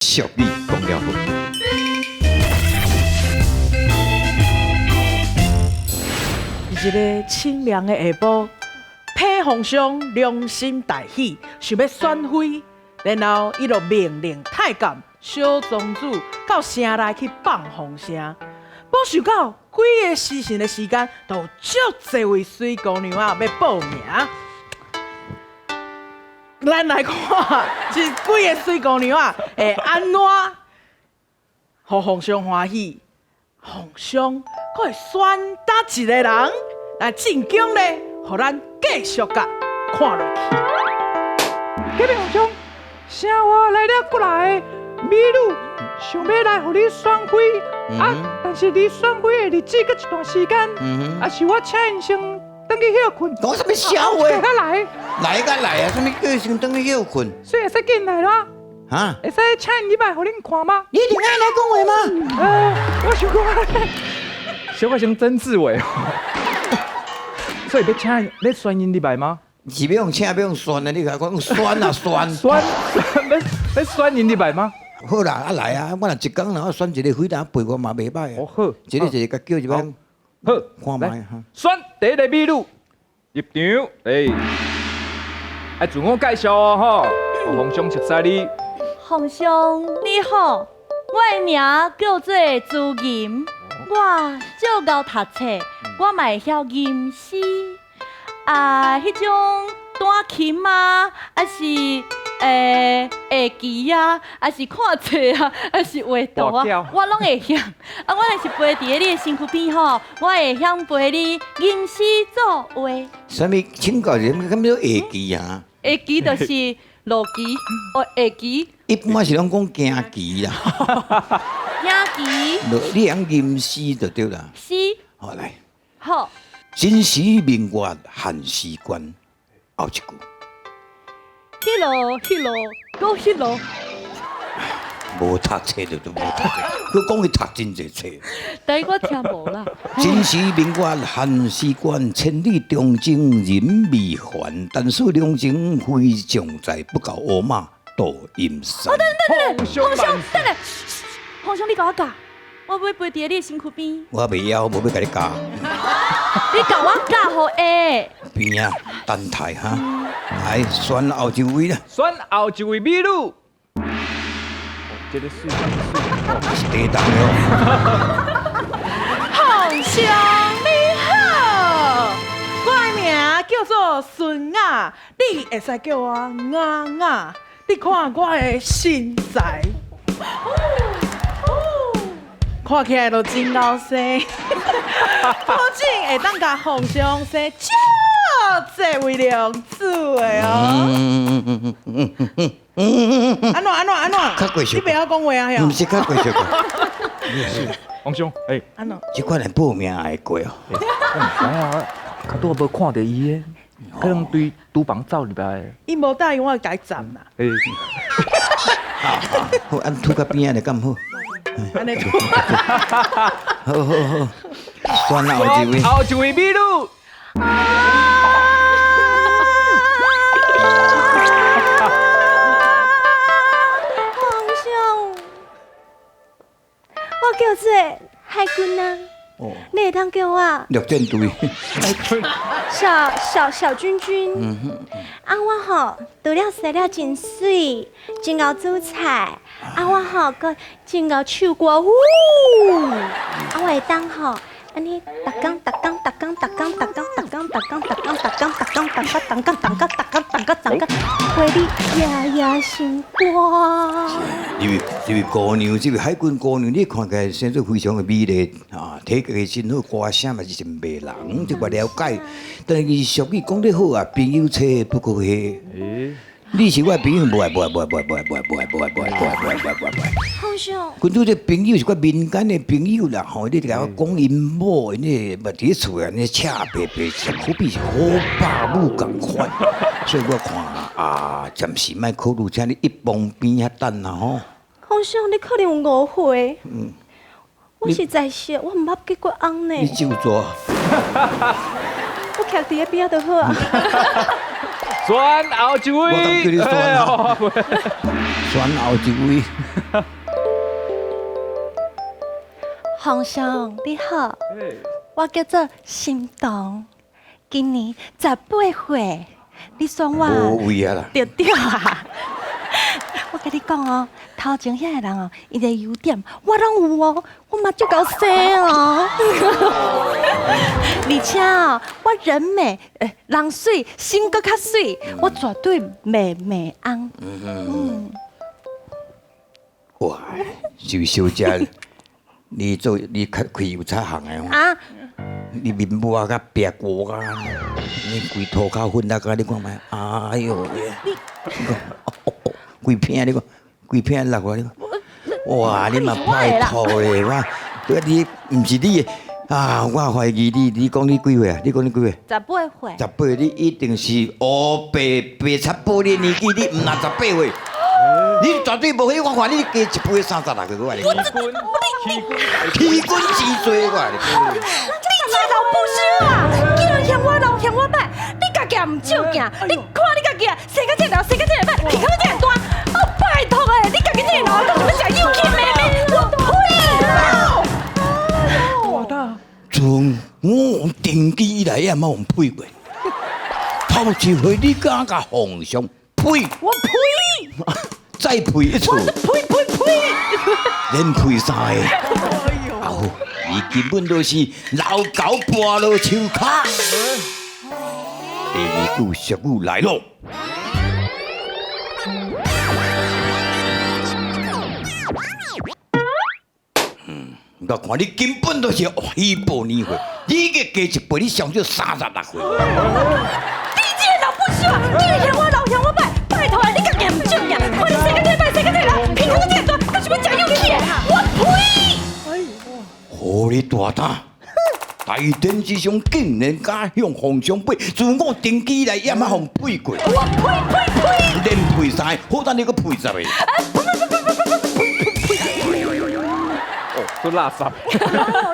俗语讲了好。一个清凉的下晡，裴皇上良心大喜，想欲选妃，然后伊就命令太监小庄主到城内去放风声。无想到几个时辰的时间，就有足济位水姑娘仔欲报名。咱来看，这几个水姑娘仔会按怎予皇上欢喜？皇上阁会选佗一个人来进宫呢？予咱继续共看落去。启禀皇上，城外来了几来个美女，想欲来予你选妃，啊，但是离选妃的日子阁一段时间，啊是我请𪜶先转去歇睏。讲啥物痟话？下来。来甲来啊！啥物叫先转去歇睏？所以会使进来啦。哈？会使请𪜶入来予恁看吗？你一定爱来讲话吗？我想讲，小可像曾志伟哦。所以欲请欲选𪜶入来吗？是欲用请，欲用选啊！你共我讲选啊选。选欲欲选𪜶入来吗？好啦，啊来啊！我若一工若我选一个妃子陪我嘛袂䆀啊。哦好，一个一个共叫入来。好，看覓哈。选第一个美女入场，哎，爱自我介绍哦吼，皇上熟似你。皇上你好，我的名叫做朱银，我足𠢕读册，我嘛会晓吟诗，啊，彼种弹琴啊，抑是下棋啊，抑是看册啊，抑是画图啊，我攏会晓。啊，我若是陪伫咧你的身躯边吼，我会晓陪你吟诗作画。啥物请教者，啥物叫下棋啊？下棋就是落棋，哦，下棋。一般是拢讲行棋啦。行棋。你晓吟诗就对啦。诗。好来。好。真时明月汉时关，后一句。彼落彼落，阁彼落。无读册就都无读册，阁讲伊读真济册。但我听无啦。真时明月汉时关，千里长征人未还。但使良情非将在，不教乌马渡阴山。哦，等等等等，皇上等下，皇上你共我教，我欲陪伫你的身躯边。我袂晓，无欲共你教。你共我教予会。边仔等待哈，来选后一位啦。选后一位美女。这个水水，是地动哟。皇上你好，我的名叫做孙雅，你会使叫我雅雅。你看我的身材，看起来都真𠢕生，保证会当共皇上生足济位良子的哦。按怎按怎按怎？你袂晓讲话啊？毋是较过小可。皇上，哎，按怎？这款人报名会过哦。我毋知影，较拄仔无看著伊的，可能对厨房走入来。伊无答应我共伊站啦。哎，好，按吐较边仔就敢好。按呢吐。好好好，选后一位。后一位美女。皇上，我叫做海军啊，你会当叫我陆战队。小小小君君。啊，我吼除了生了真媠，真𠢕煮菜，啊，我吼阁真𠢕唱歌，呼，啊，我会当吼。按呢，逐工逐工逐工逐工逐工逐工逐工逐工逐工逐工逐工逐工逐工逐工逐工逐工陪你夜夜唱歌。这位姑娘，这位海军姑娘，你看起来生做非常的美丽啊，体格真好，歌声嘛是真迷人，这我了解。但是俗语讲得好啊，朋友找不过彼。你是我的朋友，无爱无爱无爱无爱无爱无爱无爱无爱无爱无爱无爱无爱。皇上，君主这朋友是我民间的朋友啦，吼，你共我讲𪜶某，𪜶个嘛伫咧厝内，扯白白，可比是虎爸母仝款，所以我看啊，暂时莫考虑，请你一旁边遐等啦吼。皇上，你可能有误会。我实在是我毋捌结过翁呢。你就坐。我徛伫咧边仔就好啊。选后一位，我敢叫你选啊！選後一位。皇上你好，我叫做心動，今年18歲，你選我。無位啊啦。對對啊！我跟你講哦，頭前遐个人哦，伊的優點我攏有哦，我嘛足𠢕生哦。而且哦，我人美，人媠，心閣較媠，我絕對袂袂翁。嗯。哇，這位小姐，你做你較開油漆行的哦？啊。你面膜甲壁糊啊，你規塗跤粉啊，你看覓？哎喲，你規片你看，規片落來你看，哇！你嘛拜託咧，我，你毋是你的啊！我懷疑你，你講你幾歲啊？你講你幾歲？18歲。18，你一定是烏白白漆玻璃年紀，你毋若18歲，你絕對無去。我看你加一輩36歲，我來講。欺君之罪，我來講。你這老不修啊！竟然嫌我老嫌我歹，你家己也毋照鏡，你看你家己啊，生甲這老，生甲這歹，鼻孔這麼大，哦拜託的，你家己這老，講什麼食幼氣妹妹，我呸！從我登基以來也冇呸過，頭一回你敢共皇上呸？我呸！再呸一次！我是呸呸呸！連呸三个。啊好，你根本就是老狗跋落樹跤。第二句俗語來咯。我看你根本就是虛報年歲，你個加一輩，你上少36歲。你這個老不修啊！竟然嫌我老嫌我歹，拜託啊！你家己也毋照鏡，看你生甲這歹，生甲這老，鼻孔這麼大，閣想欲食幼齒的，我呸！予你大膽！大殿之上竟然敢向皇上呸，自我登基以來也毋捌予呸過。我呸呸呸！連呸三个，好等你閣呸10个。做垃圾。你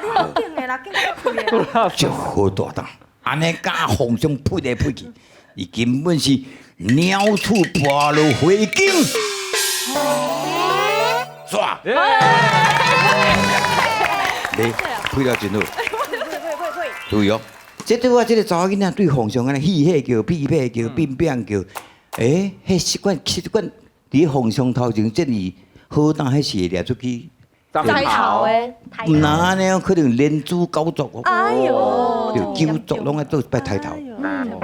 好緊的啦，緊閣呸的。足好大膽，按呢敢皇上呸來呸去，伊根本是鳥鼠跋落火坑。煞！你呸了真好。對哦，這對我這個查某囡仔對皇上按呢戲戲叫、屁屁叫、變變叫，欸，彼習慣習慣佇皇上頭前這爾好膽，彼是會掠出去。抬頭的，毋若按呢，可能連珠九族哦。哎喲，對，九族攏愛做一擺抬頭。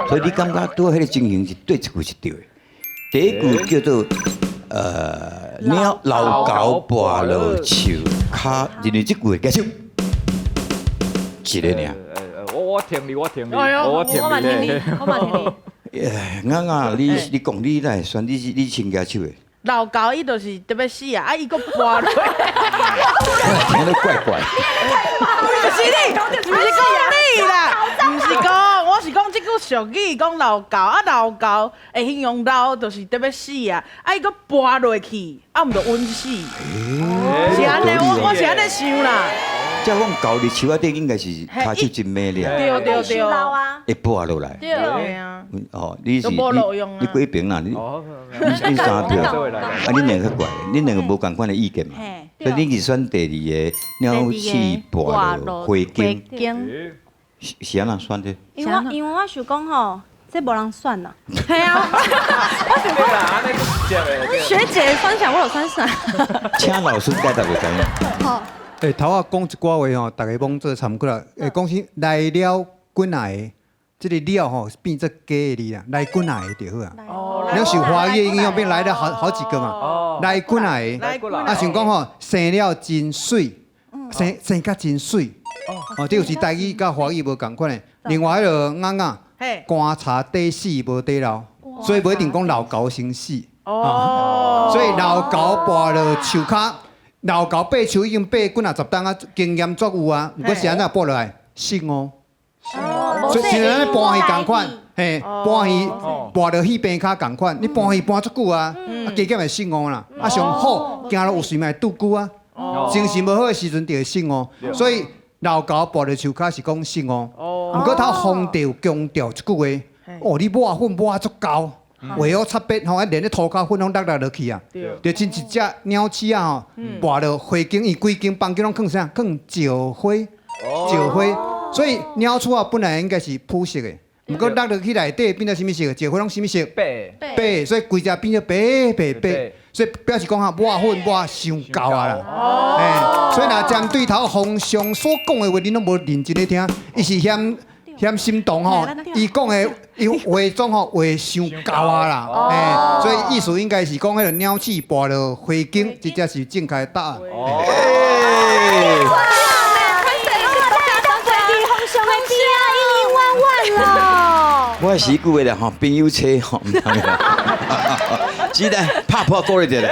所以你感覺拄仔彼個情形是對一句是對的。第一句叫做鳥老狗跋落樹跤，認為這句會結束。一个爾。我聽你，我聽你，我聽你，我嘛聽你。啊啊！你講你哪會選？你是你先舉手的。老狗伊就是特別死啊！啊，伊閣跋落，聽得怪怪。不是你，不是講你啦，毋是講，我是講這句俗語，講老狗啊，老狗會形容老，就是特別死啊！啊，伊閣跋落去，啊，毋就穩死。是按呢，我是按呢想啦。照講，狗佇樹仔頂應該是跤手真美咧。對對對。會跋落來。對啊。哦，你是你你幾平啦？你你三票。啊，恁兩個較怪，恁兩個無仝款的意見嘛。所以恁是選第二個鳥鼠跋落火坑。是按怎選的？因為我想講吼，這無人選啦。係啊，我想講。學姐分享，我有分享。請老師解答就知影。好。欸，頭仔講一寡話吼，大家罔做參考啦。欸，講起來了幾若个，這个了吼變做假的字啦，來幾若个就好啊。了受華語影響變來了好幾個嘛。來幾若个，啊想講吼，生了真媠，生甲真媠。哦，這就是台語佮華語無仝款的。另外彼个雅雅，棺柴底死無底老，所以無一定講老狗先死。哦。所以老狗跋落樹跤。老狗爬樹已經爬幾若十冬啊，經驗足有啊。毋過是按怎跋落來，死哦。所以像咱搬戲仝款，嘿，搬戲跋落戲棚跤仝款，你搬戲搬足久啊，啊加減會死哦啦。啊上好行路有時嘛會拄久啊，精神無好的時陣就會死哦。所以老狗跋落樹跤是講死哦。毋過頭皇帝有強調一句話，哦，你抹粉抹足厚。画好插笔吼，啊连咧塗跤粉攏落落去啊，就親一隻鳥鼠啊吼，跋落花間，伊規間房間攏囥啥？囥石花，石花，所以鳥鼠啊本來應該是膚色的，毋過落落去內底變做啥物色？石花攏啥物色？白。白，所以規隻變做白白白，所以表示講哈，抹粉抹傷厚啊啦。欸，所以若針對頭皇上所講的話，恁攏無認真咧聽，伊是嫌嫌心動吼，伊講的伊化妝吼畫傷厚啊啦，欸，所以意思應該是講彼個鳥鼠跋落花間，這才是正確的答案。欸。我是一句話啦吼，朋友車吼，毋通啦，只得拍破鼓勵一下。